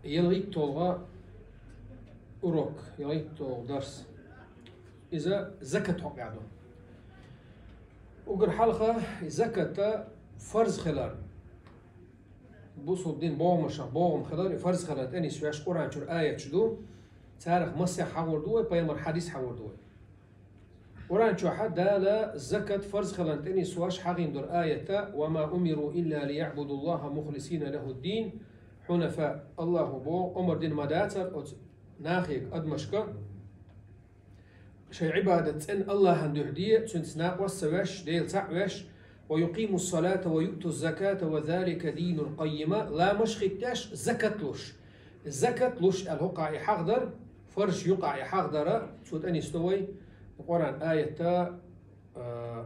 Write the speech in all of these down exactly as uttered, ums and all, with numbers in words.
ЯлхӀитталгӀа урок, ялхӀитталгӀа дарс. Иза закат хьокъехь ду. Угар хьалха закат фарз хилар. Бусулба дин богӀамашах богӀам хилар, и фарз хилар тӀе нисвеш Къуръан чуьра аяташ ду. Царах масех хьахор ду вай, пайхамар хьадис хьахор ду вай. Къуръан чохь Дала закат фарз хилар тӀе нисвеш хьахийна долу аят: «وما أمروا إلا ليعبدوا الله مخلصين له الدين حنفاء». Аллахо боху, омар дина ма дацара оцу нахе, адамашка, шайн Ӏибадат цӀена Аллахьан дуьхьа де, цуьнца накъост ца веш, Дела цхьаъ веш, «ويقيموا الصلاة ويؤتوا الزكاة وذلك دين القيمة», ламаш хӀиттеш, закат луш. Закат луш аьлла хӀокхахь и хьахдар, фарзаш юкъахь и хьахдар, цо тӀе нисдо вай Къуръан аятта, а,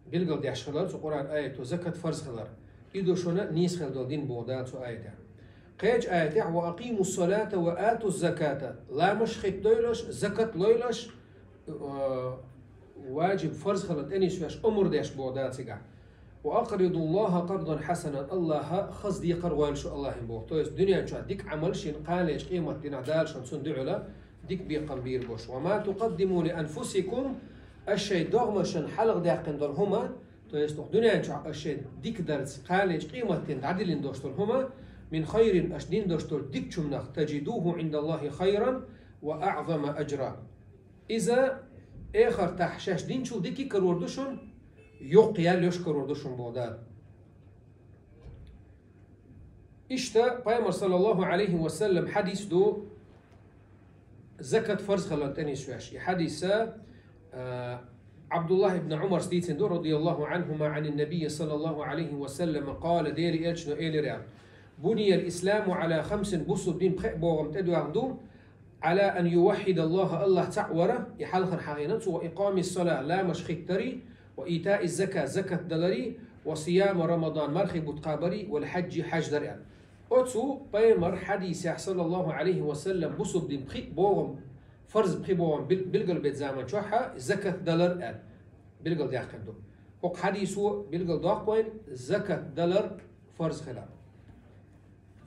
билгалдеш хилар, цу Къуръан аято закат фарз хилар. И ду шуна нийса хила долу дин боху Дала цу аятехь. Кхечу аятехь: «وأقيموا الصلاة وآتوا الزكاة». Ламаш хӀиттойлаш, закат лойлаш, а, ваджиб, фарз хилар тӀе нисвеш омар деш боху Дала цигахь. «وأقرضوا الله قرضا حسنا», Аллахьа хаза декхар гӀойла шу Аллахьан боху. То есть дуьнен чохь дика Ӏамал шен кхана лечу къемат динахь Дала шуна цунна дуьхьала дика бекхам бийр бу шу. «وما تقدموا لأنفسكم», аш шайн догӀмашна хьалха даьккхина долу хӀума, то есть дуьнен чохь аш шайн дика дарца кхана лечу къемат дина дӀадиллина долуш долу хӀума, «من خير», аш дина долуш долу дикачунах, «تجدوه عند الله خيرا وأعظم أجرا». Иза эхартахь шаьш динчул дика карор ду шуна, йоккха ял йолуш карор ду шуна боху Дала. Иштта пайхамар, саллаллаху Ӏалайхи ва саллам, хьадис ду закат фарз хилар тӀе нисвеш. И хьадиса, а, Абдуллах ибн Умарс дийцина ду, радияллаху Ӏанхума, Ӏанин Набий, саллаллаху Ӏалайхи ва саллам, къала, Дела элчано элира: «بني الإسلام على خمس», бусулба дин пхеа богӀам тӀедоьгӀна ду, «على أن يوحد الله», Аллах цхьаъ вара, и хьалхара хьахийна цо, «وإقام الصلاة», ламаш хӀиттари, «وإيتاء الزكاة», закат далари, «وصيام رمضان», мархий бутт кхабари, «والحج», хьаж дари аьлла. Оцу пайхамар хьадисехь, саллаллаху Ӏалайхи ва саллам, бусулба дин пхи богӀам, фарз пхи богӀам бил-, билгалбечу заман чохь закат далар аьлла билгалдаьккхина ду. ХӀокху хьадисо билгалдоккху вайна закат далар фарз хилар.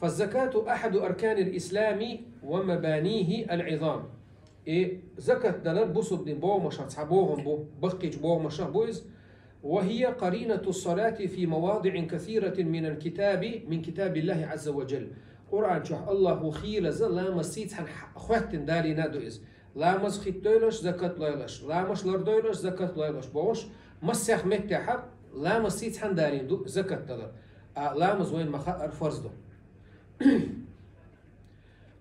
«فالزكاة أحد أركان الإسلام ومبانيه العظام». И закат далар бусулба дин богӀамашах цхьа богӀам бу, баккхийчу богӀамашах бу иза. «وهي قرينة الصلاة في مواضع كثيرة من الكتاب، من كتاب الله عز وجل». Къуръан чохь Аллахо хийлаза ламаз сийцхьана х-, хоьттина далийна ду иза. Ламаз хӀиттойлаш, закат лойлаш, ламаш лардойлаш, закат лойлаш бохуш, массех меттехьа ламаз сийцхьана далийна ду закат далар. А ламаз вайна ма хаъара фарз ду.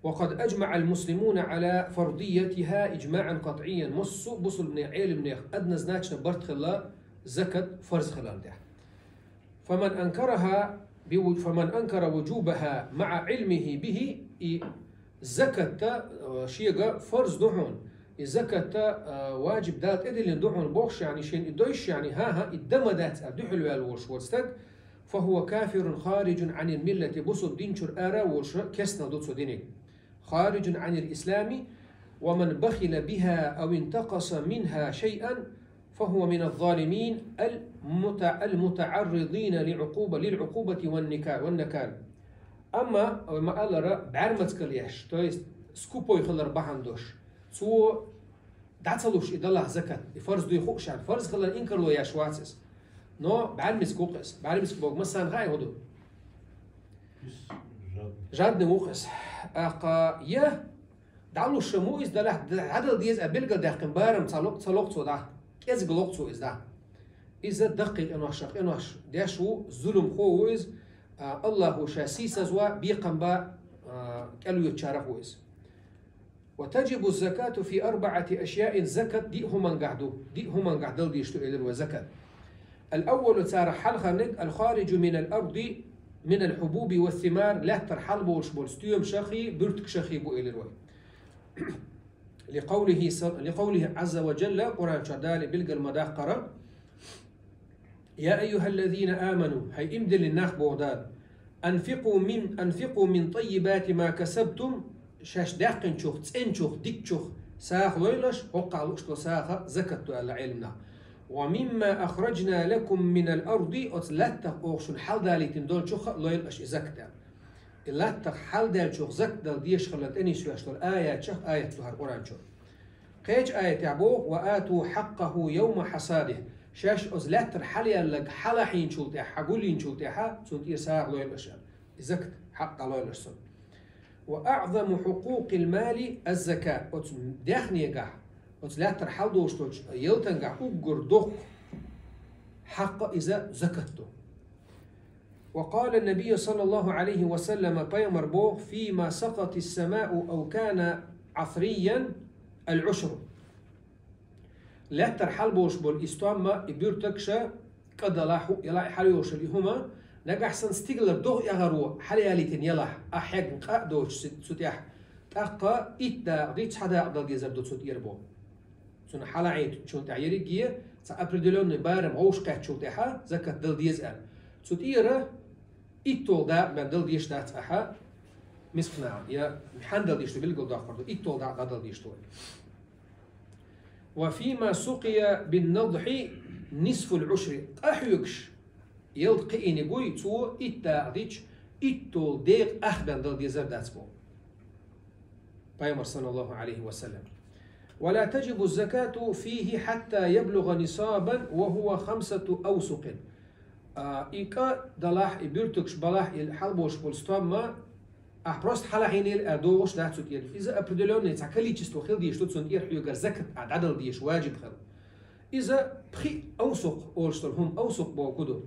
«وقد أجمع المسلمون على فرضيتها إجماعا قطعيا». Массо а бусулбанех, Ӏеламнех однозначно барт хилла закат фарз хилар тӀехь. «فمن أنكرها بو-، فمن أنكر وجوبها مع علمه به», и закатта, э, шега фарз ду хьуна, и закатта, э, ваджиб Дала тӀедиллина ду хьуна бохуш, яъни шен и дойш, яъни, хӀан-хӀа, и дан ма дац аьлла дуьхьал ваьлла волуш волу стаг, «فهو كافر خارج عن الملة», бусулба дин чуьра ара волуш, керстанал ду цо диниг. «خارج عن الإسلام، ومن بخل بها أو انتقص منها شيئا فهو من الظالمين المت-، المتعرضين لعقوبة، للعقوبة والنكا-، والنكال». Амма, ой, ма-аллара, бӀаьрмацкал еш, то есть скупой хилар бахьана долуш, цо дӀа ца луш и далахь закат, и фарз дуй хууш аьлла, фарз хилар инкарло еш вац иза. Но бӀаьрмиск ву-кх иза. БӀаьрмиск боху массарна хаьа хӀун ду? Жадный. Жадный ву-кх иза. ТӀаккха я дӀалуш ма ву иза далахь, дӀадала деза а билгалдаьккхина барам ца ло-, ца ло-кх цо дӀа. КӀезиг ло-кх цо иза дӀа. Иза даккхий къиношах къинош деш ву, зуламхо ву иза, а, Аллахо ша сийсазва, бекхам ба, а, кӀелвечарах ву иза. «وتجب الزكاة في أربعة أشياء», закат диъ хӀумангахь ду, диъ хӀумангахь дала дезаш ду, элира вай, закат. «الأول», царах хьалхарниг, «الخارج من الأرض من الحبوب والثمار», лаьттара хьалаболуш болу стоьмашаххий, буьртигашаххий бу, элира вай. «لقوله ص-، لقوله عز وجل», Къуръан чохь Дала билгал ма даккхара: «يا أيها الذين آمنوا», хӀай иман диллина нах, боху Дала, «أنفقوا من، أنفقوا من طيبات ما كسبتم», шаьш даьккхинчух, цӀенчух, дикачух сагӀа лойлаш, хӀокхахь лууш долу сагӀа закат ду аьлла Ӏеламнаха. «ومما أخرجنا لكم من الأرض», оцу лаьттах оха шуна хьаладалийтина долчух а лойла аша и закат аьлла. И латтах хьалдаьллачох закат дала дезаш хилар тӀанийсвеш долу аятех аят ду хӀара Къуръан чу. Кхечу аятехь боху: «Ва ату хьаккъаху йовма хьасадихь». Шаьш оцу лаьттара хьалаяьлларг хьалахьийначул тӀаьхьа, хьагулйинчул тӀаьхьа, цунна тӀера сагӀа лойла аша. И закат хьакъ лойла аша цунна. «Ва аъзаму хьукъукъил мали аз-закат». Оцу даьхнегахь, оцу лаьттара хьалдолуш долчу ялтангахь уггар доккха хьакъ иза закат ду. وقال النبي صلى الله عليه وسلم, пайхамар боху: «فيما سقت السماء أو كان عثريا العشر». Лаьттара хьалболуш болу и стомма, и буьртигаш кӀа далахь, хӀуъа ялахь, и хьалайолуш йолу и хӀума, нагахь санна стигалара догӀа эгӀаро хьалаялийтина ялахь, ахь хьегна къа а доцуш цу, цу тӀехь, тӀаккха итт дакъа дича, цхьа дакъа дала дезар ду цу тӀера боху. Цунна хьалаӀийтинчул тӀаьхьа ерриге цхьа определённый барам вовшахкхеттачул тӀаьхьа закат дала деза аьлла. Цу тӀера иттолгӀа дакъа бен дала дезаш дац ахьа мисканахьа, я хьанна дала дезаш ду билгалдоккхур ду, иттолгӀа дакъа дӀадала дезаш ду вай. «Ва фима сукъия бин-надхьи нисфул Ӏушри». Къа хьоьгуш ялта кхиийниг вуй, цо итт дакъа дича, иттолгӀа декъа ах бен дала дезар дац боху. Пайхамар, саллаллаху Ӏалайхи ва саллам. «Ва ла таджибу закату фихи хьатта яблугӀа нисабан ва хӀува хамсату авсукъин». А, и кӀа далахь, и буьртигаш балахь, и хьалболуш болу стомма, ахь просто хьалахьийнийла аьлла догӀуш дац цу тӀера. Иза определённый цхьа количество хила дезаш ду, цунна тӀера хьоьгара закат а дӀадала дезаш ваджиб хила. Иза пхиъ авсукъ олуш долу хӀума, авсукъ боху ду.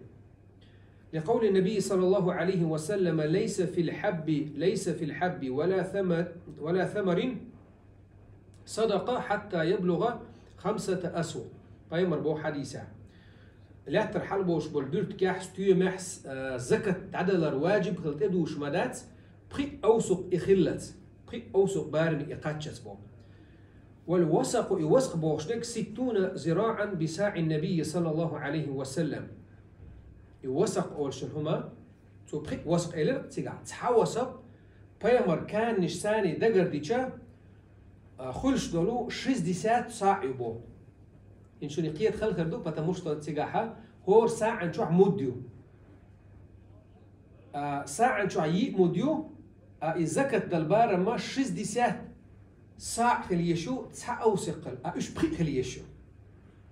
لقول النبي صلى الله عليه وسلم: «ليس في الحب، ليس في الحب ولا ثمر، ولا ثمر صدقة حتى يبلغ خمسة أسهم». Пайхамар боху хьадисехь: «Лаьттара хьалболуш болу буьртигехь, стоьмехь, а, закат дӀадалар ваджиб хила тӀедуш ма дац, пхиъ авсукъ и хиллалц, пхиъ авсукъ бараме и кхаччалц», боху. «Вал васакъу», и васакъ бохуш дерг, «ситтуна зираӀан би саӀин набийи, саллаллаху Ӏалайхи ва саллам». И васакъ олуш хӀума, цо пхиъ васакъ элира цигахь. Цхьа васакъ, пайхамар каннаш саний дагардича, а, хуьлуш долу шестьдесят саӀ ю боху. ХӀинца шуна кхета хала хир ду, потому что цигахьа хӀора саӀан чохь мудд ю. А, саӀан чохь йиъ мудд ю, а и закат дала барамма шестьдесят саӀ хила езаш ю, цхьа авсакъал, а уьш пхиъ хила езаш ю.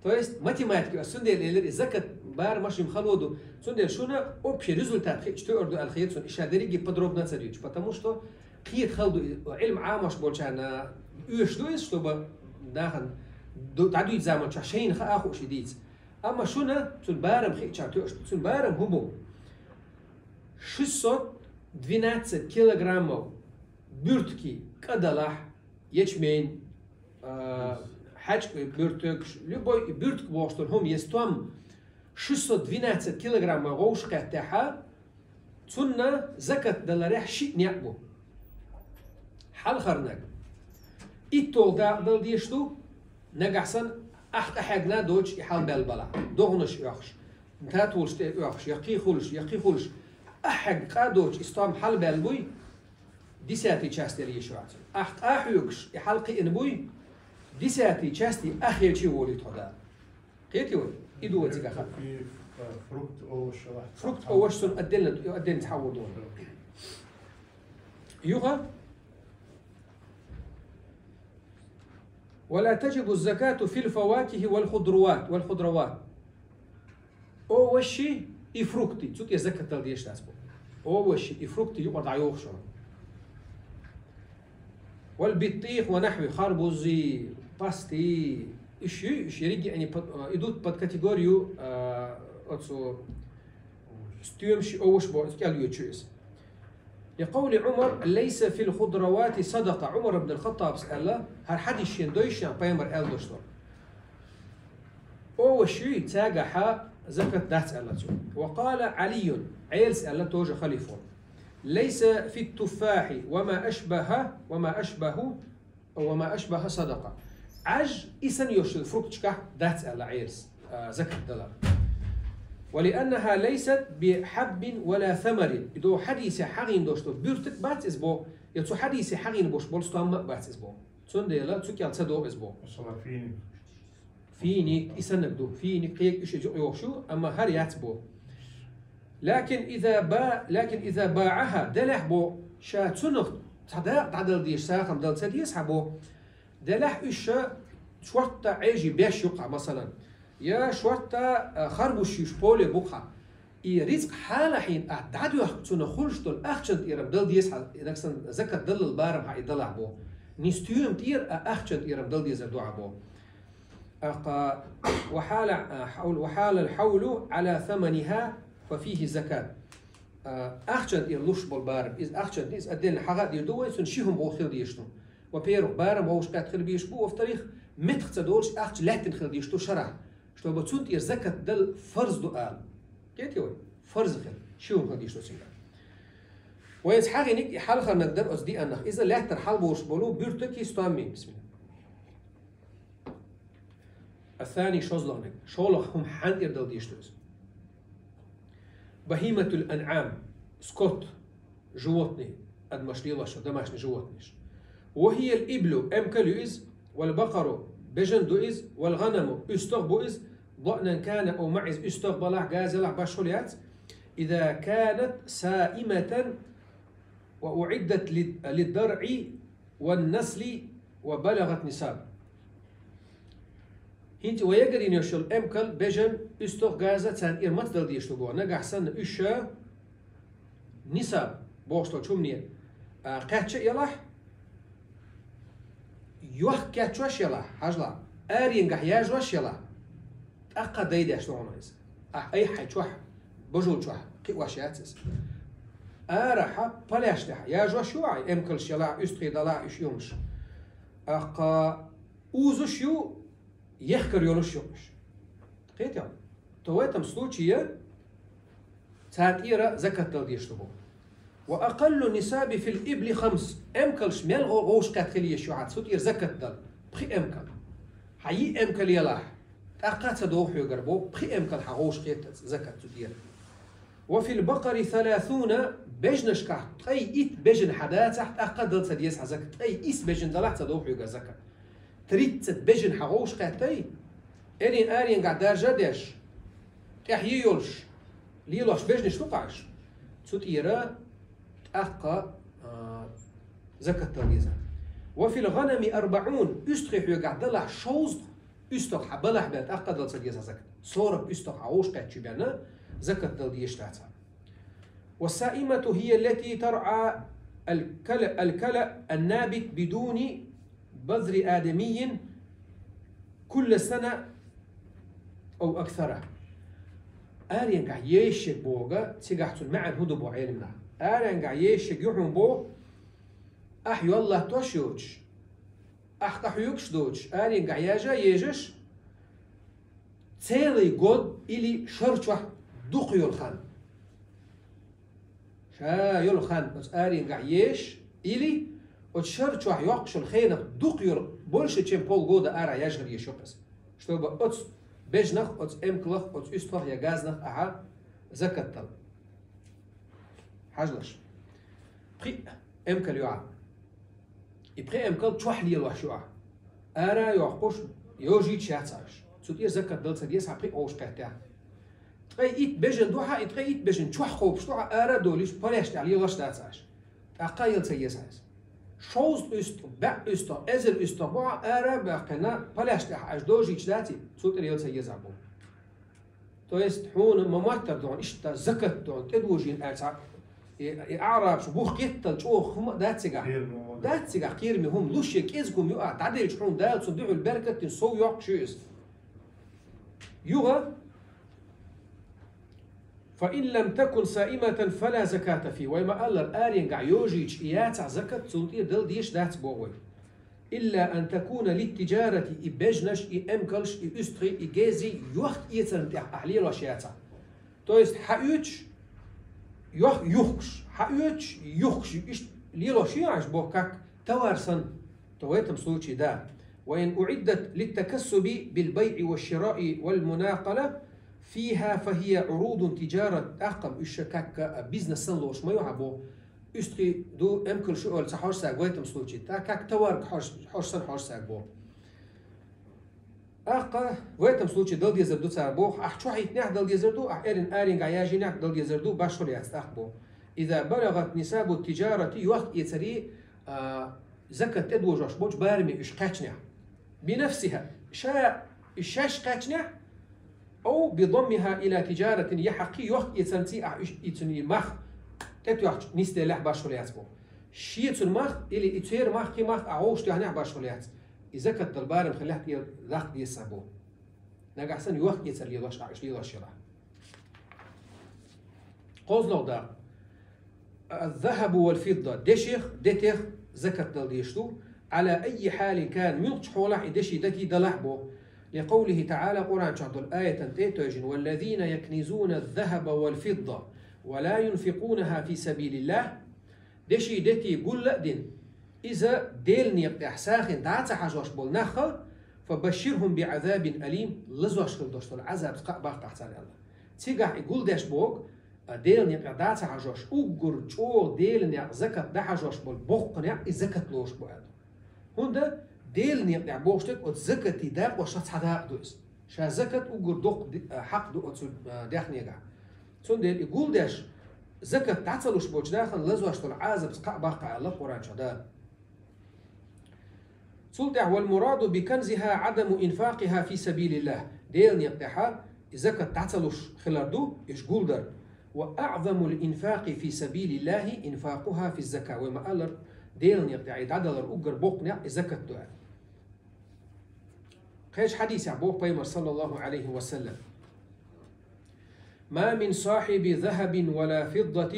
То есть математика, ас цундела элира, и закат барамаш им хало ду. Цундела шуна общий результат хиъча тоьар ду аьлла хета суна, и ша дерриге подробно ца дуьйцуш, потому что кхета хала ду, и Ӏилма Ӏамош болчарна оьшуш ду иза, чтобы нахана ду-, дӀадуьйцу заманчохь шайна хаа хууш и дийца. Амма шуна цуьнан барам хиъча тоьаш ду. Цуьнан барам хӀун бу? Шестьсот двенадцать килограммов буьртиг кӀа далахь, ячмень, а, хьаьжкӀа буьртигаш, любой и буьртиг бохуш долу хӀума, если там шестьсот двенадцать килограмм вовшахкхеттехьа, цунна закат даларехь шиъ некъ бу. Хьалхарнаг. ИттолгӀа дакъа дала дезаш ду, нагахь санна ахь къа хьегна доцуш и хьалабаьлла балахь. ДогӀанаш оьхуш, татолаш тӀе оьхуш, я кхин хуьлуш, я кхин хуьлуш. Ахь хьегна къа доцуш и стом хьалабаьлла буй, десятый часть яла езаш вац. Ахь къа хьоьгуш и хьалакхиъна буй, десятый часть ахь хилчий волуьйту хьо Дала. Кхетий вай? И ду вай цигахь. И, а, фрукт, овощ, а, фрукт, овощ цунна отдельно, отдельно цхьа вон ду. Юха. «Ва ла таджибу закату фил фавакихи вал худрават, вал худрават». Овощи и фрукты, цу тӀе закат дала дезаш дац боху. Овощи и фрукты юкъара дӀайохуш хьуна. «Вал биттих ва нахьви», харбузы, пасты, уьш ю, уьш ерриге а они под-, а, идут под категорию, а, оцу стоьмаш, овощ боху, кӀел йоьду иза. «Ли къавли Ӏумар: лайса фил худравати садакъа». Ӏумар ибн ал-Хаттабас аьлла, хӀара хьадис шена дойшна, пайхамар аьлла долуш ду. Овощ ю, цаьргахьа закат дац аьлла цо. «Ва къала Ӏалийюн», Ӏелас аьлла, тоже халифо: «Лайса фит туффахи ва ма ашбаха, ва ма ашбаху, ва ма ашбаха садакъа». Ӏаж, и санна йолуш йолу фрукташкахь дац аьлла Ӏелас, а, закат далар. «Ва ли аннаха лайсат би хьаббин ва ла самарин». И ду хьадисе хьагӀийна долуш ду, буьртиг бац иза боху, я цу хьадисе хьагӀийна болуш болу стомма а бац иза боху. Цундела цу кӀел ца догӀу иза боху. Масала, финик. Финик, и саннаг ду. Финик, кхега уьш иза юкъа йохуш ю, амма хӀара яц боху. لكن إذا با لكن إذا باعها, делахь бо, ша цунах цхьа дакъа дӀадала дезаш сагӀа хӀама дала ца деза хьа бо, делахь уьш ша шортта Ӏежий беш ю-кх хьа, масалан, я шортта, а, харбуш юш поле бу-кх хьа. И рицкъ хьалахьийна ахь дӀадоьхка цунах хуьлуш долу ахчан тӀера дала деза хьа, нагахь санна закат даллал барам хьа и далахь бо. Нийса стоьман тӀера, а ахчан тӀера дала дезар ду хьа бо. ТӀаккха: وحال، حول، وحال الحول على ثمنها ففيه زكاة. А, ахчан тӀера луш болу барам, иза ахчан тӀе, иза отдельно хьагӀа а дийр ду вай, цунна ши хӀума гӀо хила дезаш ду. Во-первых, барам вовшахкхетта хила безаш бу, во-вторых, меттах ца долуш ахча лаьттина хила дезаш ду шарахь, чтобы цунна тӀера закат дала фарз ду ала. Кхетий вай? Фарз хила, ши хӀума хила дезаш ду цуьнга. Вай иза хьагӀийниг и хьалхарниг дара оцу диъаннах. Иза лаьттара хьалаболуш болу буьртаки стомми. Бисмилла. الثاني, шозлагӀниг. ШолгӀа хӀума хьанна тӀера дала дезаш ду иза? بهيمة الأنعام, скот, животные, адамаш лелош, домашний животныеш. وهي الإبل, эмкал ю иза, والبقر, бежан ду иза, والغنم, уьстагӀ бу иза, ضأنا كان أو معز, уьстагӀ балахь, газа ялахь, башхула яц, إذا كانت سائمة وأعدت لل-، للضرع والنسل وبلغت نصاب. ХӀинца вай ягарйина йолу эмкал, бежан, уьстагӀ, газа царна тӀера маца дала дезаш ду боху, нагахь санна уьш ша нисаб бохуш долчу хӀумане, а, кхаьчна а ялахь, йохка кечвеш а ялахь, хьажал, аренгахь яжош а ялахь, тӀаккха дай деш ду хьуна иза. Ахь айхьа хьайн чохь, божал чохь кхиош яц иза. Арахьа, палеш тӀехь яжош ю ахь, эмкалш ялахь, уьстагӀий далахь, уьш йомаш. ТӀаккха узуш ю, ехкар йолуш ю уьш. Кхетий? То в этом случае царна тӀера закат дала дезаш ду боху. وأقل النصاب في الإبل خمس. Эмкалш мел гӀо-, гӀовшахкхетта хила езаш ю хьан цу тӀера закат дала? Пхи эмкал. Хьан йиъ эмкал ялахь, тӀаккха а ца догӀу хьоьгара боху, пхи эмкал хьан гӀовшахкхетта закат цу тӀера. وفي البقر ثلاثون, бежнашкахь ткъе итт бежан хьан дацахь, тӀаккха а дала ца деза хьан закат, ткъе исс бежан далахь, ца догӀу хьоьгара закат. Тридцать бежан хьан гӀовшахкхеттай, эрийн аренгахь даржа а деш, тӀаьхье йолуш, лелош бежнаш ду-кх уьш, цу тӀера тӀаккха, а, закат дала деза. وفي الغنم أربعون, уьстагӀий хьоьгахь далахь шовзткъа уьстагӀ хьан балахь бен, тӀаккха а дала ца деза закат. Сорок уьстагӀ хьан гӀовшахкхетча бен закат дала дезаш дац хьан. والسائمة هي التي ترعى الكلأ، الكلأ النابت بدون بذر آدمي كل سنة أو أكثر. Аренгахь ешшаг боху, цигахь цуьнан маьӀна хӀун ду боху Ӏеламнаха. Аренгахь ешшаг ю хьуна боху, ахь йоллаттош йоцуш, ахь къахьоьгуш доцуш, аренгахь яжа а ежаш, целый год или шар чохь дукха йолу хан. Ша йолу хан оцу аренгахь еш, или оцу шар чохь йоккхуш йолу хенах дукха йолу, больше, чем полгода арахь яжар еш ю-кх иза. Чтобы оцу бежнах, оцу эмкалах, оцу уьстагӀах я газнах ахьа закат дала. Хьажалаш. Пхи эмкал ю ахь. И пхи эмкал чохь лелош ю ахь. Ара а йоккхуш, йожийча яц уьш. Цу тӀера закат дала ца деза хьан пхи гӀовшахкхеттехь. Ткъе итт бежан ду хьан, и ткъе итт бежан чохь кхобуш ду хьан, ара а долуш, палеш тӀехь лелош дац уьш. ТӀаккха а яла ца еза хьан иза. Шовзткъа уьстагӀ, бӀе уьстагӀ, эзар уьстагӀ бу хьан, ара а баьккхина, палеш тӀехь уьш дожийча даций, цу тӀера яла ца еза бу. То есть хьуна ма-моттара ду хьуна, иштта закат ду хьуна, тӀедожийна аьлла цхьа, и, и аӀрабаш бух кхеттал чӀогӀа хӀума а дац цигахь. Кхераме хӀума. Дац цигахь кхераме хӀума, луш я кӀезиг хӀума ю ахь, дӀаделча хьуна Дала цунна дуьхьал беркат дина сов йоккхуш ю иза. Юха: فإن لم تكن سائمة فلا زكاة فيه. Вай ма-аллара, аренгахь йожийча и яцахь закат, цунна тӀера дала дезаш дац боху вай. إلا أن تكون للتجارة, и бежнаш, и эмкалш, и уьстагӀий, и гезий йохка-эцарна тӀехь ахь лелош яцахь. То есть хьаоьцуш, йох-, юхкуш, хьаоьцуш, юхкуш, иштта лелош ю ахь уьш боху, как товар санна. То в этом случае, да. وإن أعدت للتكسب بالبيع والشراء والمناقلة فيها فهي عروض تجارة, тӀаккха-м уьш ша как, а, бизнес санна лоруш ма ю хьан боху. УьстагӀий ду, эмкалш ю аьлла ца хьожуш саг в этом случае. Так как товар хьожуш, хьожуш санна хьожуш саг боху. ТӀаккха в этом случае дала дезар ду цара боху, ахь чу хьийтинехь дала дезар ду, ахь эрна аренга яжийнехь дала дезар ду, башхалла яц тӀаккха боху. Иза балагат нисабу тиджарати, йохк-эцарий, а, закат тӀедожош болчу бараме уьш кхаьчнехь. Бинафсиха, ша, уьш шаьш кхаьчнехь, ау бидаммиха ила тиджаратин, я хьакхий йохк-эцарций ахь уьш, и цуьнан и мах тӀетоьхча нисделлехь, башхалла яц боху. Шен цуьнан мах, или и церан мах, кхин мах ахь вовшахтоьхнехь, башхалла яц. И закат дала барам хилла тӀера даккха деза сан бу. Нагахь санна йохк-эцар лелош, а, уьш лелош хилахь. КхозлагӀа дакъа. الذهب والفضة, дешех, детех закат дала дезаш ду. على أي حال كان, муьлххачу хьолахь и деши дети далахь бу. لقوله تعالى, Къуръан чохь долу аятан тӀе а тевжина: والذين يكنزون الذهب والفضة ولا ينفقونها في سبيل الله. Деши дети гул а дина, иза Делан некъа тӀехь сагӀина дӀа а ца хьажош болу нах, فبشرهم بعذاب أليم, лазош хила долуш долу Ӏазабца кхаъ баккхахь царна аьлла. Цигахь и гулдеш боху, а, Делан некъа тӀехь дӀа а ца хьажош, уггар чӀогӀа Делан некъа закат дӀахьажош болу боккха некъ и закат лоруш бу аьлла. ХӀунда Делан некъа тӀехь бохуш дерг оцу закатийн дакъошах цхьа дакъа ду иза. Ша закат уггар доккха ди-, а, хьакъ ду оцу, а, даьхнегахь. Цундела и гулдеш, закат дӀа ца луш болчу нахана лазош долу Ӏазапца кхаъ баккха аьлла Къуръан чохь Дала. Цул тӀаьхьа: والمراد بكنزها عدم إنفاقها في سبيل الله. Делан некъа тӀехь и закат дӀа ца луш хилар ду, уьш гулдар. وأعظم الإنفاق في سبيل الله إنفاقها في الزكاة. Вай ма-аллара, Делан некъа тӀехь и дӀадалар уггар боккха некъ и закат ду аьлла. Кхечу хьадисехь боху Пайхамар, саллаллаху Ӏалайхи ва саллам: ما من صاحب ذهب ولا فضة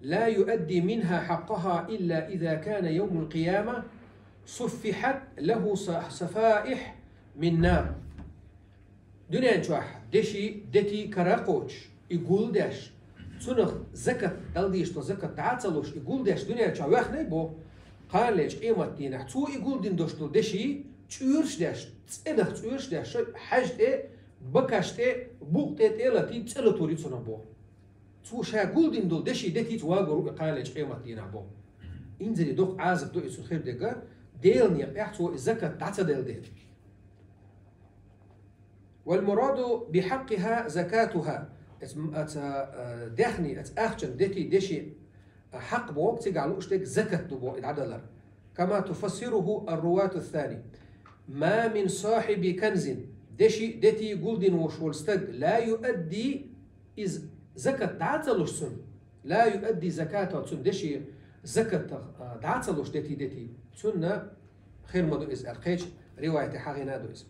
لا يؤدي منها حقها إلا إذا كان يوم القيامة صفحت له ص-، صفائح من نار. Дуьнен чохь деши, дети кара а кхочуш, и гулдеш, цунах закат, дала дезаш долу закат дӀа а ца луш, и гулдеш дуьнен чохь ваьхнай боху. Кханалечу къематдийнахь цо и гулдина долуш долу деши чуьйраш деш, цӀенах чуьйраш деш, хьаьж тӀе, бакаш тӀе, букъ тӀе, тӀе а латий, цӀе латур ю цунах боху. Цо ша гулдина долу деши, детица вагор ву и кханалечу къематдийнахь боху. Инзаре доккха Ӏазап ду и цунна хир дерг, Делан некъа тӀехь цо и закат дӀа ца делла дела. والمراد بحقها زكاتها. Эц-, эц, а, даьхни, эц ахчан дети, деши, а, хьакъ боху, цигахь лууш дерг закат ду боху и дӀадалар. كما تفسره الرواة الثاني. ما من صاحب كنز, деши, дети гулдина волуш волу стаг, لا يؤدي, иза закат дӀа а ца луш цунна, لا يؤدي زكاته, цунна деши закат, а, дӀа а ца луш дети, дети, цунна хир ма ду иза аьлла, кхечу риваятехь хьахийна ду иза.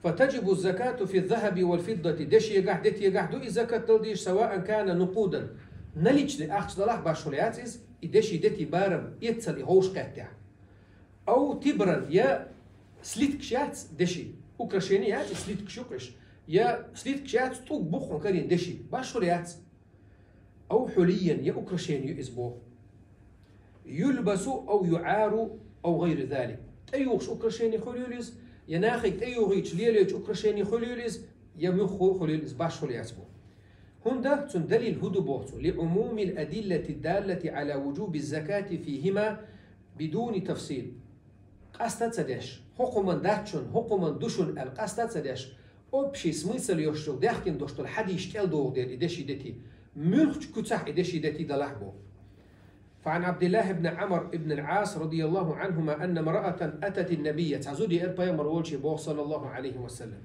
فتجب الزكاة في الذهب والفضة, дешегахь, детегахь ду и закат дала дезаш, سواء كان نقودا, наличный ахча далахь, башхалла яц иза, и деши, дети барам эццал и ховш кхеттехь. أو تبرا, я слиткаш яц деши, украшение яц и, слиткаш ю-кх уьш, я слиткаш яц, тӀулг бу-кх хьуна карийна деши, башхалла яц. أو حليا, я украшение ю иза боху. يلبس أو يعار أو غير ذلك. ТӀеюхуш украшение хуьлийла иза, я нахе тӀеюхийча лелочу украшение хуьлийла иза, я муьлхха хуьлийла иза, башхалла яц боху. ХӀунда? Цунна далил хӀун ду боху цо: لعموم الأدلة الدالة على وجوب الزكاة فيهما بدون تفصيل. Къаста а ца деш, хӀокхуьнан дац шуна, хӀокхуьнан ду шуна аьлла къаста а ца деш, общий смысл йолуш йолу даьхкина долуш долу хьадисаш кӀел догӀу дела и деши, дети, муьлххачу куьцахь и деши, дети далахь боху. فعن عبد الله بن عمرو بن العاص رضي الله عنهما أن امرأة أتت النبي, цхьа зуда еара Пайхамар волче боху, صلى الله عليه وسلم.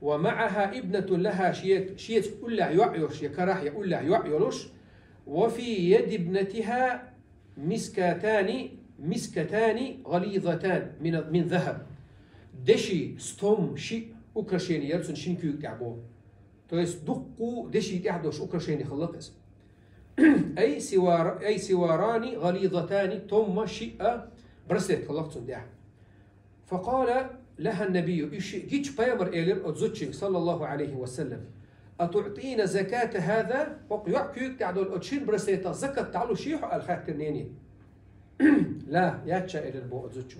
ومعها ابنة لها, шеца, шеца уллехь йоӀ йолуш, я карахь, я уллехь йоӀ йолуш, وفي يد ابنتها مسكتان، مسكتان غليظتان من، من ذهب. Деши, стом, шиъ украшение яра цуьнан шина куьйга тӀехь боху. То есть дуккха деши тӀехь долуш украшение хилла-кх иза. أي سوار-، أي سواران غليظتان, томма шиъ а браслет хилла-кх цунна тӀехь. فقال لها النبي, и шиъ гича Пайхамар элира оцу зудчуьнга, صلى الله عليه وسلم: أتعطين زكاة هذا؟ ХӀокху йоӀ куьйга тӀехь долу оцу шина браслетах закат дӀалуш йий хьо аьлла хаьттира нене. لا, яц ша, элира боху оцу зудчо.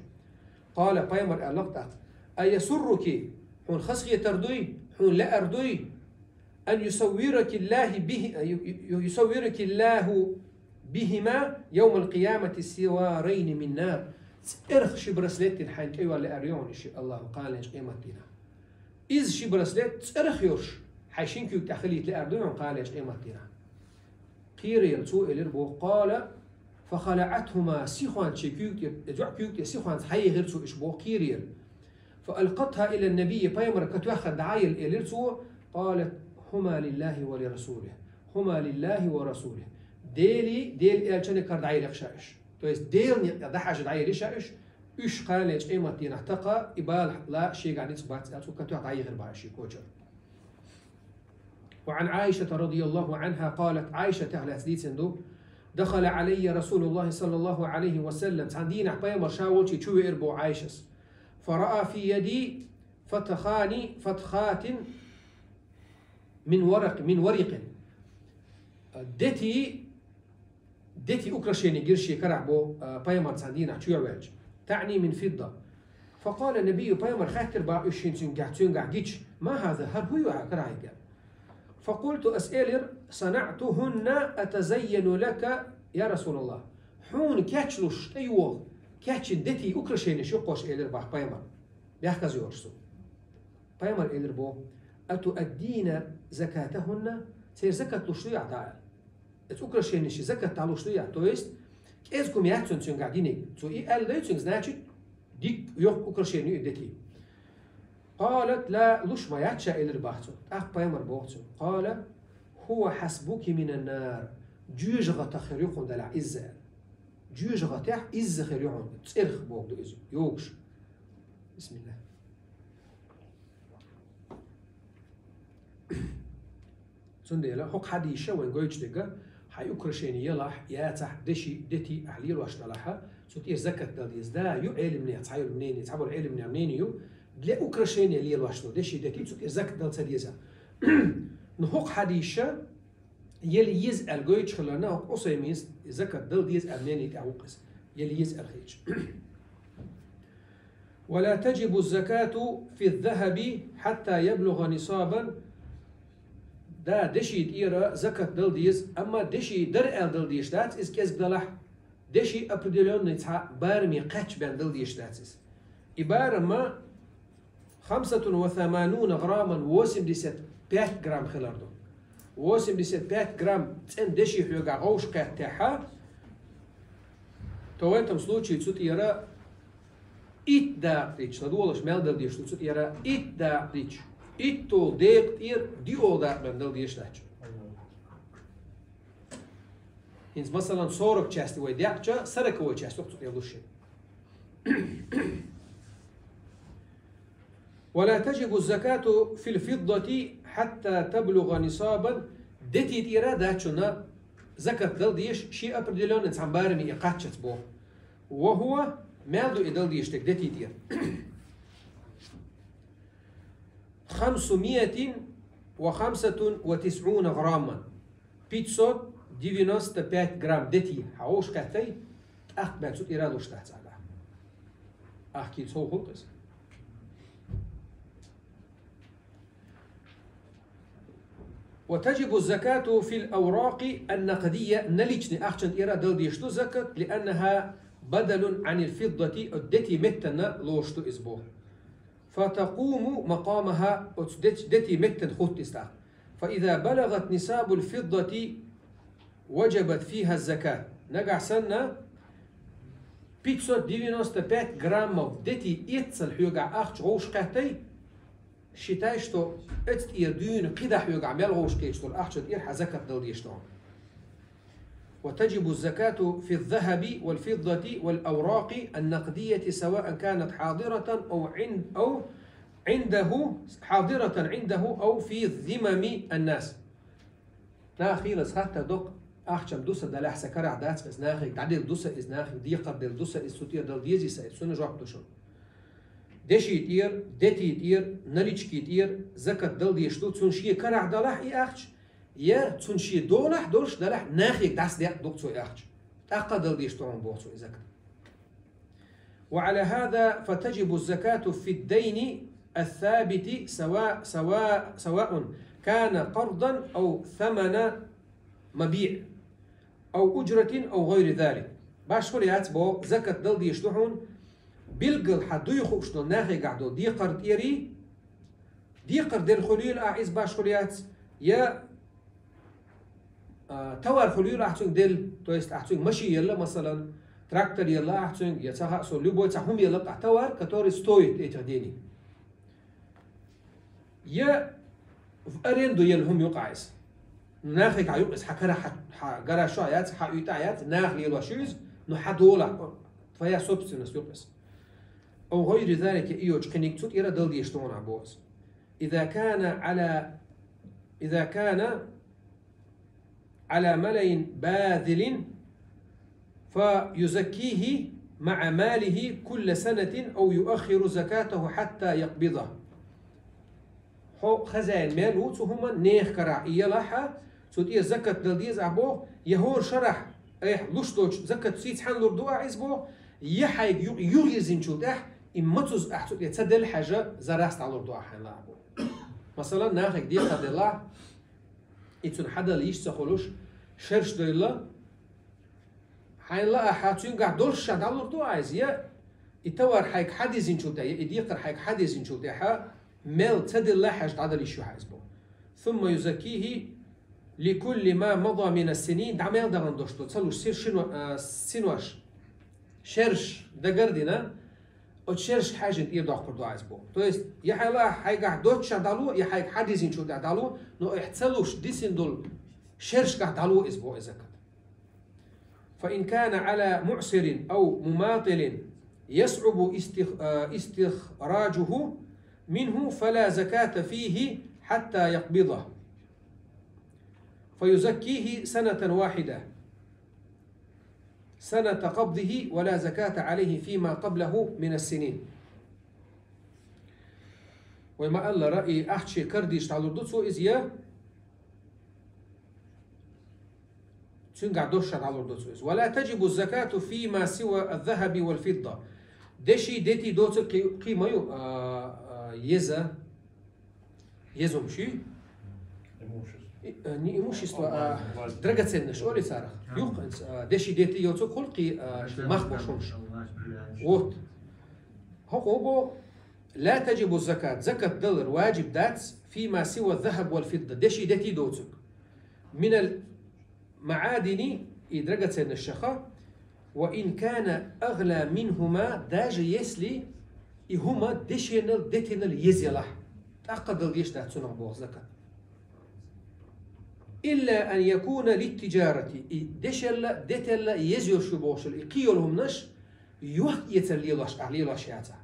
قال, Пайхамар аьлла-кх тӀаккха: أيسرك, хьуна хазахетар дуй, хьуна лаьар дуй, أن يسورك الله به، يسورك الله بهما يوم القيامة سوارين من نار. цӀерах ши браслет дина хьайна тӀе йолла лаьар ду хьуна ши Аллахо кханалерча къематдийнахь. Иза ши браслет цӀерах йолуш хьайн шин куьйга тӀехь хилийта лаьар ду хьуна кханалерча къематдийнахь. Кхераяьлла цо элира боху, къала, фахалаӀатхӀума, сихонца шен куьйга тӀе, и жуьгтӀа куьйга тӀе сихонца хьаехира цо уьш боху кхераяьлла. ФаалкъатхӀа ила ннабий, пайхамар катоьхна дӀа а елла элира цо, къалат, хӀума лиллахӀи ва лирасулихӀ, хӀума лиллахӀи ва расулихӀ. Делий, Делан элчанний кара дӀаелира ша уьш. То есть Делан некъа тӀе дӀахьажа дӀаелира ша уьш, уьш кханалерча къематдийнахь такха и бала ла шегахь ницкъ бац аьлла, цо катоьхна дӀаехира боху шен кочара. وعن عائشة رضي الله عنها قالت, Ӏайшатах лаьцна дийцина ду, دخل علي رسول الله صلى الله عليه وسلم, цхьана дийнахь пайхамар ша волчу чу веара боху Ӏайшас. فرأى في يدي فتخان فتخات من ورق، من ورق. Дети, дети украшение гира шен карахь боху, а, пайхамар цхьана дийнахь чоьхьаваьлча. تعني من فضة. فقال النبي, пайхамар хаьттира боху уьш хӀинца цуьнгахь, цуьнгахь гича, ما هذا, хӀара хӀун ю хьан карахь гира? فقلت, ас элира, صنعتهن أتزين لك يا رسول الله. Хьуна кечлуш тӀейогӀу, кечйина дети украшенеш ю-кх уьш, элира боху пайхамар. Бехказа йоцуш цо. Пайхамар элира боху, أتؤدين زكاتهن, церан закат луш дуй ахь дӀа аьлла? Оцу украшенешан закат дӀалуш дуй ахь? То есть, кӀезиг хӀума яц цуьнгахь динарг. Цо и аьлла дай цуьнга, значит, дика йоккха украшени ю и дети. قالت لا, луш ма яц ша, элира боху цо. ТӀаккха пайхамар боху цуьнга, قال هو حسبك من النار. Жоьжахатех хир ю хьуна делахь изза аьлла. Жоьжахатех изза хир ю хьуна, цӀерах бохург ду иза, йогуш. Бисмиллахь. Цундела хӀокху хьадисаша вайн гойтуш дерг, хьайн украшени ялахь, яцахь, деши, дети ахь лелош далахь, цу тӀера закат дала деза. Да, ю Ӏеламнех цхьа йолу мнение, цхьаболу Ӏеламнех мнение ю, для украшения лелош долу деши, дети цу тӀера закат дала ца деза. Но хӀокху хьадисаша, Ела еза аьлла гойтуш хиларна, хӀокху Усайминас и закат дала деза аьлла мнение тӀехь ву-кх иза. Ела еза аьлла хилча. ولا تجب الزكاة في الذهب حتى يبلغ نصابا. Да, деши тӀера закат дала деза, амма деши дара аьлла дала дезаш дац, иза кӀезиг далахь, деши определённый цхьа бараме кхаьчча бен дала дезаш дац иза. И барам خمسة وثمانون غراما, восемьдесят пять грамм хилар ду. Восемьдесят пять грамм цӀена деши хьоьгахь гӀовш кхеттехьа, то в этом случае цу тӀера итт дакъа дича, ладогӀалаш мел дала дезаш ду цу тӀера, итт дакъа дича, иттолу декъа тӀера диъолу дакъа бен дала дезаш дац. ХӀинца, масалан, сорок часть вай декъча, сороковой часть ду-кх цу тӀера луш. ولا تجب الزكاة في الفضة حتى تبلغ نصابا. Дети тӀера дац шуна закат дала дезаш, шен определённый цхьана бараме и кхаччалц боху. وهو, мел ду и дала дезаш дерг дети тӀера. خمسمائة وخمسة وتسعون غراما. Пятьсот девяносто пять грамм дети хьан гӀовш кхеттай, тӀаккха бен цу тӀера луш дац ахь. Ахь кийца хӀу хӀуллакх иза? وتجب الزكاة في الأوراق النقدية, наличный ахчан тӀера дала дезаш ду закат, لأنها بدل عن الفضة, дети меттана лош ду иза боху. فتقوم مقامها, оцу дети, дети меттана хӀутту иза тӀаккха. فإذا بلغت نصاب الفضة وجبت فيها الزكاة. Нагахь санна пятьсот девяносто пять граммов дети эццал хьоьгахь ахча гӀовш кхеттай, считай, что оцу тӀера дуьйна кхидӀа хьоьгахь мел гӀовш кхеташ долу ахча тӀера хьан закат дала дезаш ду. وتجب الزكاة في الذهب والفضة والأوراق النقدية سواء كانت حاضرة أو عند، أو عنده، حاضرة عنده أو في ذمم الناس. Нах хийлаза хаттар доккху, ахчам ду сан далахь, сан карахь дац иза, нахе дӀаделла ду сан иза, нахе декхар делла ду сан иза, цу тӀера дала дезий сан иза, цунна жоп ду шуна. Деши тӀера, дети тӀера, налички тӀера закат дала дезаш ду, цунна шен карахь далахь и ахча, я цунна шен долахь долуш далахь, нахе дӀасадекъ ду-кх цо и ахча. ТӀаккха а дала дезаш ду хьуна боху цо и закат. وعلى هذا فتجب الزكاة في الدين الثابت سواء، سواء، سواء كان قرضا أو ثمن مبيع أو أجرة أو غير ذلك. Башхалла яц боху, закат дала дезаш ду хьуна, Билггала хьа дуй хууш долу нахехь долу декхар тӀера, декхар делла хуьлийла ахь, иза баш хуьлу яц, я, а, товар хуьлийла ахь цуьнга делла, то есть ахь цуьнга машин елла, масалан, трактор елла ахь цуьнга, я ца хаьа со, любой цхьа хӀума елла ахь, товар, который стоит этих денег. Я в аренду елла хӀума юкъа иза. Нахехь юкъа иза, хьан кара, хьан, хьан гараж чохь яц, хьан уьйтӀахь яц, наха лелош ю иза, но хьан долахь, твоя собственность юкъа иза. أو غير ذلك, и йолчу кхиниг цу тӀера дала дезаш ду хьуна боху иза. إذا كان على، إذا كان على ملأ باذل فيزكيه مع ماله كل سنة أو يؤخر زكاته حتى يقبضه. Хьо хазяин мел ву цу хӀуман, нехан карахь и елахь а, цу тӀера закат дала деза ахь боху, я хӀора шарахь айхьа луш долчу закат сий цхьаьна лур ду ахь иза боху, я хьайга ю-, юхайирзинчул тӀаьхьа, и мацуз ахь цу тӀе ца делла хьаьжа, зарас дӀалур ду ахь хьайна лаахь боху. Масалан, нахега декхар делла, и цунна хьадала йиш ца хуьлуш, шерш девлла, хьайна лаахь, цуьнгахь долуш ша дӀалур ду ахь иза, я и товар хьайга хьадизинчул тӀаьхьа, я и декхар хьайга хьадизинчул тӀаьхьа, мел ца делла хьаьжа дӀадала йиш ю хьан иза боху. ثم يزكيه لكل ما مضى من السنين, дӀа мел дахана долуш ду, ца луш сир-, шино-, а, синош, шерш дагар а дина, оцу шершка хьаьжжина тӀера доккхур ду ахь иза боху. То есть, я хьайна лаахь хьайгахь доццушехь дӀало, я хьайга хьадизинчул тӀаьхьа дӀало, но ахь ца луш дисина долу шершкахь дӀало иза боху, и закат. فإن كان على معسر أو مماطل يصعب استخ-، آه، استخراجه منه فلا زكاة فيه حتى يقبضه، فيزكيه سنة واحدة، سنة قبضه، ولا زكاة عليه فيما قبله من السنين. Вай ма-аллара, и ахча карадийча дӀалур ду цо иза, я цуьнгахь доццушехь дӀалур ду цо иза. ولا تجب الزكاة فيما سوى الذهب والفضة. Деши, дети доцург кхин, кхин ма ю, а, а, еза, еза хӀумаш ю. Имущество. И, а, не имущество, а драгоценность, олий царах. Юха, а, деши, дети йоцург хуьлу кхин, а, мах бохуш хӀумаш. Вот. ХӀокхо боху, لا تجب الزكاة, закат далар ваджиб дац, فيما سوى الذهب والفضة, деши, дети доцург. من المعادن, и драгоценностех, وإن كان أغلى منهما, даже если и хӀума дешенал, детинал еза елахь, тӀаккха дала дезаш дац цунах боху закат. إلا أن يكون للتجارة, и дешалла, деталла еза йолуш ю бохуш йолу и кхин йолу хӀуманаш, йохк-эцар лелош ахь лелош яцахь.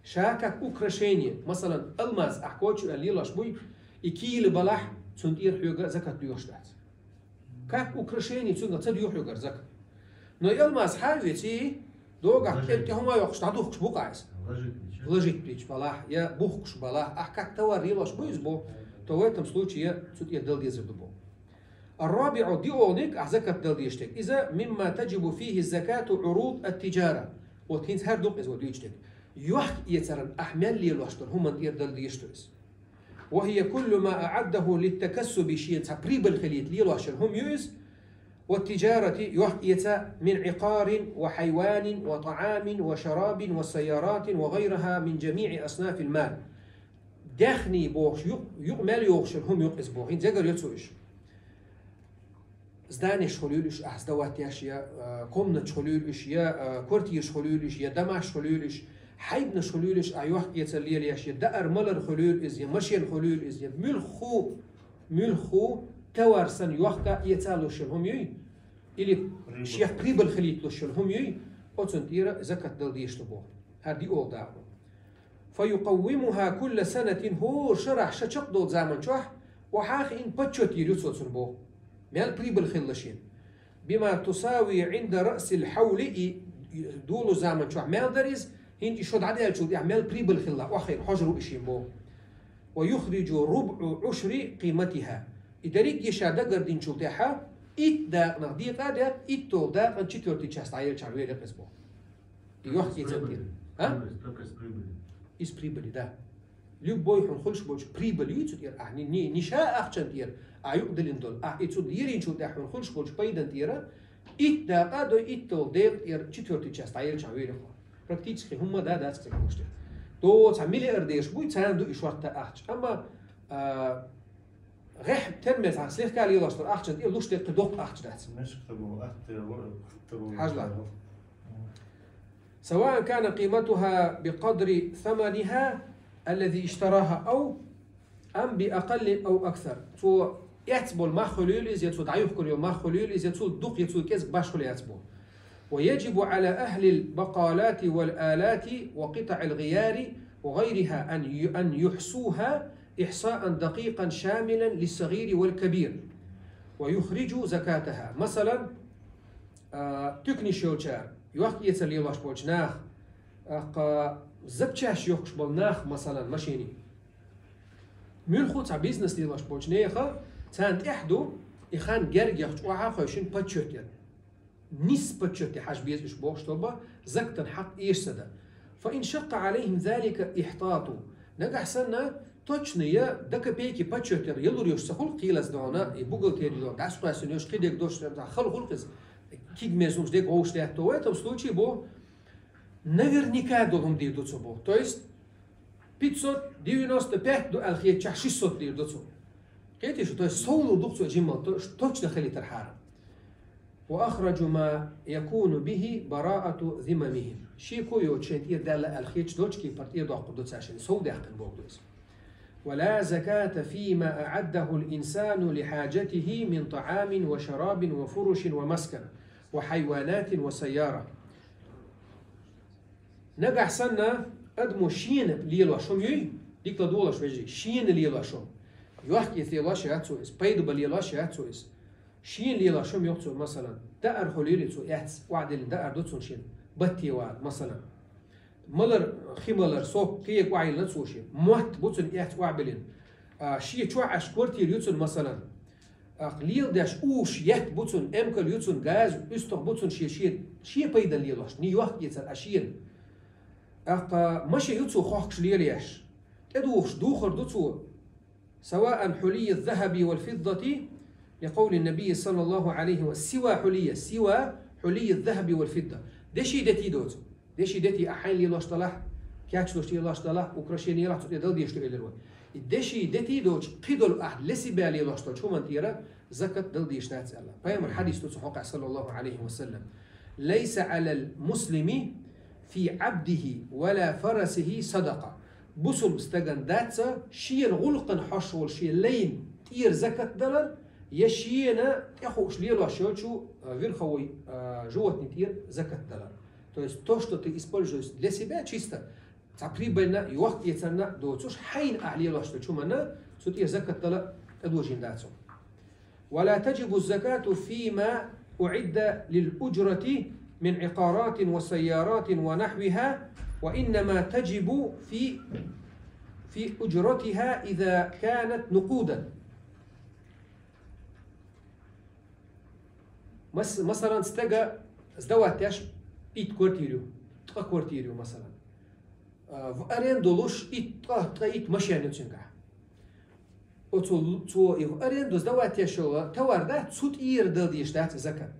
Ша как украшение, масалан, алмаз ахь кочу аьлла лелош буй, и кийла балахь, цунна тӀера хьоьга закат доьхуш дац. Как украшение цуьнгахь ца доьху хьоьгара закат. Но и алмаз хьан а оьций, догахь кӀел тӀе хӀума йоккхуш дӀадухкуш бу-кх иза. Вложить плеча балахь, я бухкуш балахь, ахь как товар лелош бу иза бо, то в этом случае цу тӀера дала дезар ду бо. الرابع, диъолниг, ахь закат дала дезаш дерг. Иза مما تجب فيه زكاة عروض التجارة. Вот хӀинца хӀара ду-кх иза вай дуьйцуш дерг. Йохк-эцаран ахь мел лелош долу хӀуманна тӀера дала дезаш ду иза. وهي كل ما أعده للتكسب, шена цхьа прибыль хилийта лелош йолу хӀума ю иза. والتجارة, йохк-эца, من عقار وحيوان وطعام وشراب وسيارات وغيرها من جميع أصناف المال. Даьхний бохуш, юкъ, юкъ мел йохуш йолу хӀума ю-кх иза боху. ХӀинца дагар йо цо уьш. Зданеш хуьлийла уьш, ахь сдавать еш, я, а, комнаташ хуьлийла уьш, я, а, квартираш хуьлийла уьш, я домаш хуьлийла уьш, хьайбанаш хуьлийла уьш, ахь йохк-эцар лелош, я даар-малар хуьлийла иза, я машен хуьлийла иза, я муьлхха, муьлхха товар санна йохка-эца луш йолу хӀума юй, или шех прибыль хилийта луш йолу хӀума юй, оцунна тӀера закат дала дезаш ду боху. ХӀара диъолгӀа дакъа. فيقومها كل سنة, хӀора шарахь ша чекхдолу заман чохь, охьа а хиъна, подсчёт йийр ю цо цунна боху. Мел прибыль хилла шена. بما تساوي عند رأس الحول, и долу заман чохь мел дара иза, хӀинца и шо дӀадаьллачул тӀаьхьа мел прибыль хилла, охьахиъна хьожур ву и шена боху. ويخرج ربع عشر قيمتها. И дерриг а ша дагардинчул тӀаьхьа, итт дакъанах декъа а декъна, итталгӀа дакъан четвёртый часть дӀаелчахьана вер ю-кх иза боху. И йохк-эцар тӀера. А? Из прибыли, да. Любой хьуна хуьлуш болчу прибыль ю цу тӀера, ахь ни-, ни-, ни ша ахчан тӀера, а юкъадиллина долу, ахь и цунна леринчул тӀаьхьа хьуна хуьлуш болчу пайдан тӀера, итт дакъа а дой, итталгӀа декъа тӀера четвёртый часть дӀаелчахьана вер ю-кх. Практически хӀумма да дац цига луш дерг. До цхьа миллиардераш буй, царна ду и шортта ахча. Амма, а, гӀехь термез хьа слегка лелаш дар ахчан тӀе луш дерг кхы доккха ахча дац. Мешкта бу, атте бу, атте бу. Хьажла. سواء كان قيمتها بقدر ثمنها الذي اشتراها أو أم بأقل أو أكثر. Цо эц бол мах хуьлийла иза, я цо дӀаюхкар йол мах хуьлийла иза, я цул дукха, я цул кӀезиг баш хуьлу яц бо. ويجب على أهل البقالات والآلات وقطع الغيار وغيرها أن ي-، أن يحصوها إحصاء دقيقا شاملا للصغير والكبير ويخرجوا زكاتها. Масалан, а, туькнаш йолчара, йохк-эцар лелош болчу наха, а, кха, запчасть йохкуш болу нах, масалан, машиний. Муьлхха цхьа бизнес лелош болчу нехан, царна тӀехь ду, и хан герга яхча охьа хойшина подсчёт ян. Нис подсчёте хьажа беза уьш бохуш тоба, закатан хьакъ эшса дан. فإن شق عليهم ذلك احتاطوا. Нагахь санна, точно я до копейки подсчёт ян, я лур йош ца хуьлу кхелаз дона, и бухгалтери дона, дӀасакхоьссина йош, кхидерг дош, хала хуьлу кхиза. Киг мезумаш дерг вовш лаьтто, в этом случае бо, наверняка долу хӀума дийр ду цо бо. То есть, пятьсот девяносто пять ду аьлла хетачохь шестьсот дийр ду цо. Кхетий шу, то есть, совлур ду-кх цо жимма, то-, точно хилийтар хьара. وأخرج ما يكون به براءة ذممهم. Шеко йоцу шайн тӀера даьлла аьлла хеташ долчу кепара тӀера доккхур ду цаьршинна, сов даьккхина боху иза. ولا زكاة فيما أعده الإنسان لحاجته من طعام وشراب وفرش ومسكن وحيوانات وسيارة. Нагахь санна адамо шена лелош хӀума юй, дика ладогӀалаш вежарий, шена лелош хӀума. Йохк-эца лелош яц цо иза, пайда бан лелош яц цо иза. Шена лелош хӀума йоху цо, масалан, даар хуьлийла цо эц, охьадиллина даар ду цунна шена, батте вала, масалан. Малар, хи малар, сок, кхега охьайиллина цо шен, мотт бу цунна эц охьабиллина. А, шен чохь Ӏаш квартира ю цунна, масалан. Аккха леладеш уьш етт бу цунна, эмкал ю цунна, газ, уьстагӀ бу цунна шен, шен, шен пайдан лелош, ни йохк-эцар а шена. Аккха машен ю цо хохкуш лелаеш, тӀедухуш духар ду цо. سواء حلي الذهب والفضة، لقول النبي صلى الله عليه وسلم، سوى حلي، سوى حلي الذهب والفضة. Деши дети доцу. Деши дети ахь хьайна лелош далахь, кечлуш лелош далахь, украшение лахь, цу тӀе дала дезаш ду элира вай. И деши дети доцу, кхидолу ахь лесибе лелош долчу хӀуманна тӀера закат дала дезаш дац аьлла. Пайхамар хьадис ду цу хьокъехь, саллаллаху алейхи ва саллям. ليس على المسلم في عبده ولا فرسه صدقة. Бусулба стаган дац шена гӀуллакхана хьош волу шен лайн тӀера закат далар, я шена тӀехууш лелош йолчу, а, верховой, а, животный тӀера закат далар. То есть то, что ты используешь для себя чисто, цхьа прибыльна, йохк-эцарна доцуш, хьайна ахь лелош долчу хӀуманна, цу тӀера закат дала тӀедожийна дац хьуна. ولا تجب الزكاة فيما أعد للأجرة من عقارات وسيارات ونحوها، وإنما تجب في، في أجرتها إذا كانت نقودا. Мас-, масалан, стага сдавать деш итт квартира ю, ткъа квартира ю, масалан. А, в аренду луш итт, ткъа, ткъа итт машен ю цуьнгахь. Оцу, цо и в аренду сдавать деш йолу товар дац, цу тӀера дала дезаш дац и закат.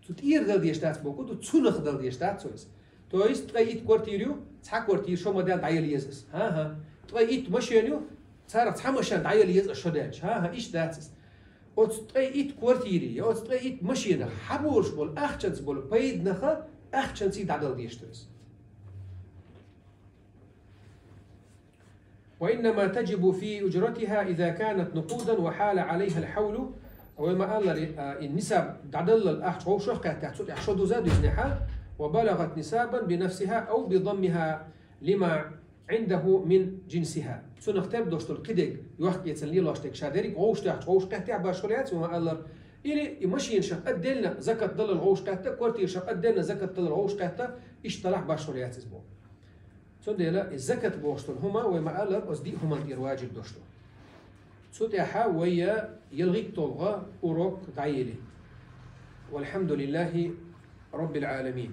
Цу тӀера дала дезаш дац боху ду, цунах дала дезаш дац цо иза. То есть, ткъа итт квартира ю, цхьа квартира шо ма-даьлла дӀаяла еза иза. ХӀан-хӀа. Ткъа итт машен ю, царах цхьа машен дӀаяла еза аса шо даьлча. ХӀан-хӀа, иштта дац иза. Оцу ткъа итт квартири, я оцу ткъа итт машенах хьаболуш болу ахчанца болу пайданаха, ахчанций дӀадала дезаш ду иза. وإنما تجب في أجرتها إذا كانت نقودا وحال عليها الحول. Вай ма-аллара, а, и нисаб дӀадаллал ахча вовшах кхеттехь, цу тӀехь шо дуза дуьзнехьа, وبلغت نصابا بنفسها أو بضمها لما عنده من جنسها. Цунах тера долуш долу кхидерг, йохк-эцарна лелош дерг ша дерриг вовшах тӀехь, вовшах кхеттехь башхур яц, вай ма-аллара. Или и машинашах отдельно закат далал вовшах кхетта, квартирашах отдельно закат далал вовшах кхетта, иштта далахь башхур яц иза боху. Цундела и закат бохуш долу хӀума вай ма-аллара оцу диъ хӀуманна тӀера ваджиб долуш ду. Цу тӀехьа вай ялхитталгӀа урок дӀайили. والحمد لله رب العالمين.